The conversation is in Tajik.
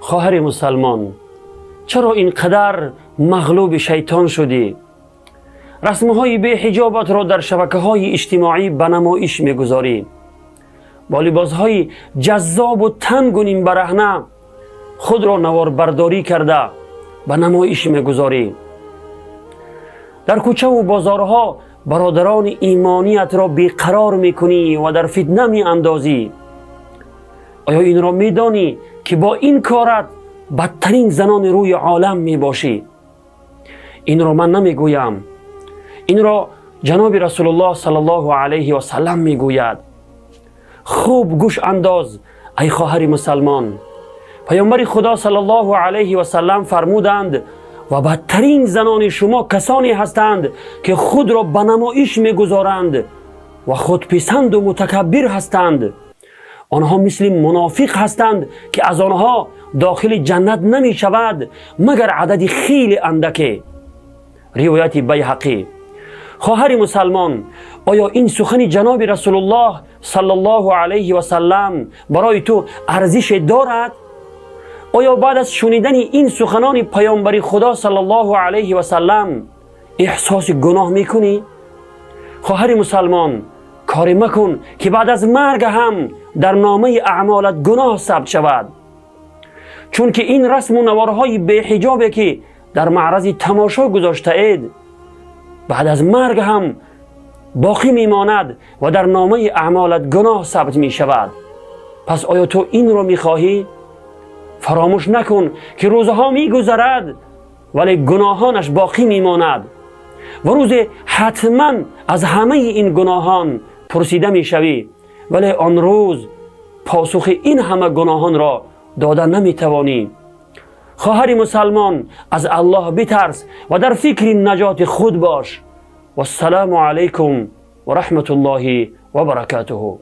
Хоҳари мусалмон, чаро ин қадар мағлуби шайтон шудӣ? Расмҳои беҳиҷобатро дар шабакаҳои иҷтимоӣ ба намоиш мегузорӣ. Бо либосҳои ҷаззобу тангу нимбараҳна худро наворбардорӣ карда, ба намоиш мегузорӣ. Дар кӯчаву бозорҳо бародарони имониятро беқарор мекунӣ ва дар фитна меандозӣ. Оё инро медонӣ, ки бо ин корат бадтарин занони рӯи олам мебошӣ? Инро ман намегӯям, инро ҷаноби Расулуллоҳ саллаллоҳу алайҳи васаллам мегӯяд. Хуб гӯш андоз, ай хоҳари мусалмон. Паёмбари Худо саллаллоҳу алайҳи васаллам фармуданд: «Ва бадтарин занони шумо касоне ҳастанд, ки худро ба намоиш мегузоранд ва худписанду мутакаббир ҳастанд. Онҳо мисли мунофиқ ҳастанд, ки аз онҳо дохили ҷаннат намешавад, магар адади хеле андаке». Ривояти Байҳақӣ. Хоҳари мусалмон, оё ин сухани ҷаноби Расулуллоҳ саллаллоҳу алайҳи васаллам барои ту арзише дорад? Оё баъд аз шунидани ин суханони паёмбари Худо саллаллоҳу алайҳи васаллам эҳсоси гуноҳ мекунӣ? Хоҳари мусалмон, коре макун, ки баъд аз марг ҳам дар номаи аъмолат гуноҳ сабт шавад, чунки ин расму наворҳои беҳиҷобе, ки дар маърази тамошо гузоштаед, баъд аз марг ҳам боқӣ мемонад ва дар номаи аъмолат гуноҳ сабт мешавад. Пас оё ту инро мехоҳӣ? Фаромӯш накун, ки рӯзҳо мегузарад, вале гуноҳонаш боқӣ мемонад ва рӯзе ҳатман аз ҳамаи ин гуноҳон пурсида мешавӣ, вале он рӯз посухи ин ҳама гуноҳонро дода наметавонӣ. Хоҳари мусалмон, аз Аллоҳ битарс ва дар фикри наҷоти худ бош. Вассалому алайкум ва раҳматуллоҳи ва баракатуҳу.